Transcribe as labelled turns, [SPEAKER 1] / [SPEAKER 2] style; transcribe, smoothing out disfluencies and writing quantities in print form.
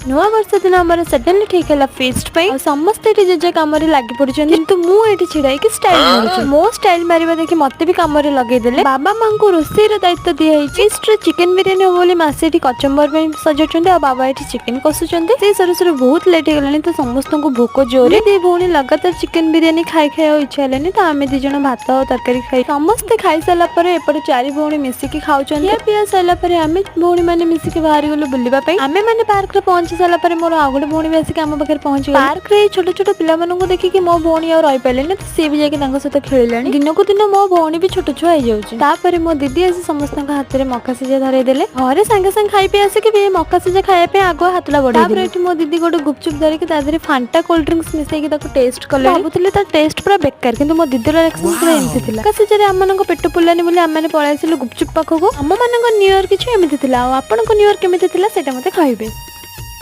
[SPEAKER 1] ନୂଆ ବର୍ଷ ଦିନ ଆମର ସଡନଲି ଠିକ ହେଲା ଫିଷ୍ଟ ପାଇଁ ଆଉ ସମସ୍ତେ ଏଠି ଜେଜେ କାମରେ ଲାଗି ପଡୁଛନ୍ତି, କିନ୍ତୁ ମୁଁ ଏଠି ଛିଡା ହେଇକି ଷ୍ଟାଇଲ ମାରୁଛି। ମୋ ଷ୍ଟାଇଲ ମାରିବା ଦେଖି ମତେ ବି କାମରେ ଲଗେଇଦେଲେ। ବାବା ମାଙ୍କୁ ରୋଷେଇର ଦାୟିତ୍ୱ ଦିଆହେଇଛି। ଫିଷ୍ଟରେ ଚିକେନ ବିରିୟାନୀ ହବ ବୋଲି ମାସେ ଏଠି କଚମ୍ବର ପାଇଁ ସଜାଉଛନ୍ତି ଆଉ ବାବା ଏଠି ଚିକେନ କଷୁଛନ୍ତି। ସେଇ ସରୁ ସରୁ ବହୁତ ଲେଟ୍ ହେଇଗଲାଣି, ତ ସମସ୍ତଙ୍କୁ ଭୋକ ଜୋରେ। ଦି ଭଉଣୀ ଲଗାତାର ଚିକେନ ବିରିୟାନୀ ଖାଇ ଖାଇ ଆଉ ଇଚ୍ଛା ହେଲାନି, ତ ଆମେ ଦି ଜଣ ଭାତ ଆଉ ତରକାରୀ ଖାଇ ସମସ୍ତେ ଖାଇସାରିଲା ପରେ ଏପଟେ ଚାରି ଭଉଣୀ ମିଶିକି ଖାଉଛନ୍ତି। ଖିଆ ପିଆ ସରିଲା ପରେ ଆମେ ଭଉଣୀ ମାନେ ମିଶିକି ବାହାରି ଗଲୁ ବୁଲିବା ପାଇଁ। ଆମେ ମାନେ ପାର୍କରେ ପହଞ୍ଚି ସାରିଲା ପରେ ମୋର ଆଉ ଗୋଟେ ଭଉଣୀ ବି ଆସିକି ଆମ ପାଖରେ ପହଞ୍ଚି। ପାର୍କରେ ଏଇ ଛୋଟ ଛୋଟ ପିଲାମାନଙ୍କୁ ଦେଖିକି ମୋ ଭଉଣୀ ଆଉ ରହିପାରିଲେନି, ତ ସିଏ ବି ଯାଇକି ତାଙ୍କ ସହିତ ଖେଳିଲାଣି। ଦିନକୁ ଦିନ ମୋ ଭଉଣୀ ବି ଛୋଟ ଛୁଆ ହେଇଯାଉଛି। ତାପରେ ମୋ ଦିଦି ଆସି ସମସ୍ତଙ୍କ ହାତରେ ମକା ସିଝା ଧରେଇ ଦେଲେ। ଘରେ ସାଙ୍ଗେ ସାଙ୍ଗେ ଖାଇ ପିଇ ଆସିକି ବି ମକା ସିଝା ଖାଇବା ପାଇଁ ଆଗୁଆ ହାତଟା ବଢେଇ। ତାପରେ ଏଠି ମୋ ଦିଦି ଗୋଟେ ଗୁପଚୁପ ଧରିକି ତା ଦେହରେ ଫାଣ୍ଟା କୋଲ୍ଡ ଡ୍ରିଙ୍କସ ମିଶେଇକି ତାକୁ ଟେଷ୍ଟ କଲେ। ଭାବୁଥିଲି ତା ଟେଷ୍ଟ ପୁରା ବେକାର, କିନ୍ତୁ ମୋ ଦିଦିର ରିଆକ୍ସନ ପୁରା ଏମିତି ଥିଲା। ମକା ସିଝାରେ ଆମମାନଙ୍କ ପେଟ ପୁରିଲାନି ବୋଲି ଆମେ ପଳେଇ ଆସିଲୁ ଗୁପଚୁପ ପାଖକୁ। ଆମ ମାନଙ୍କ ନ୍ୟୁ ଇୟର କିଛି ଏମିତି ଥିଲା ଆଉ ଆପଣଙ୍କ ନ୍ୟୁ ଇୟର କେମିତି ଥିଲା, ସେଇଟା ମତେ କହିବେ।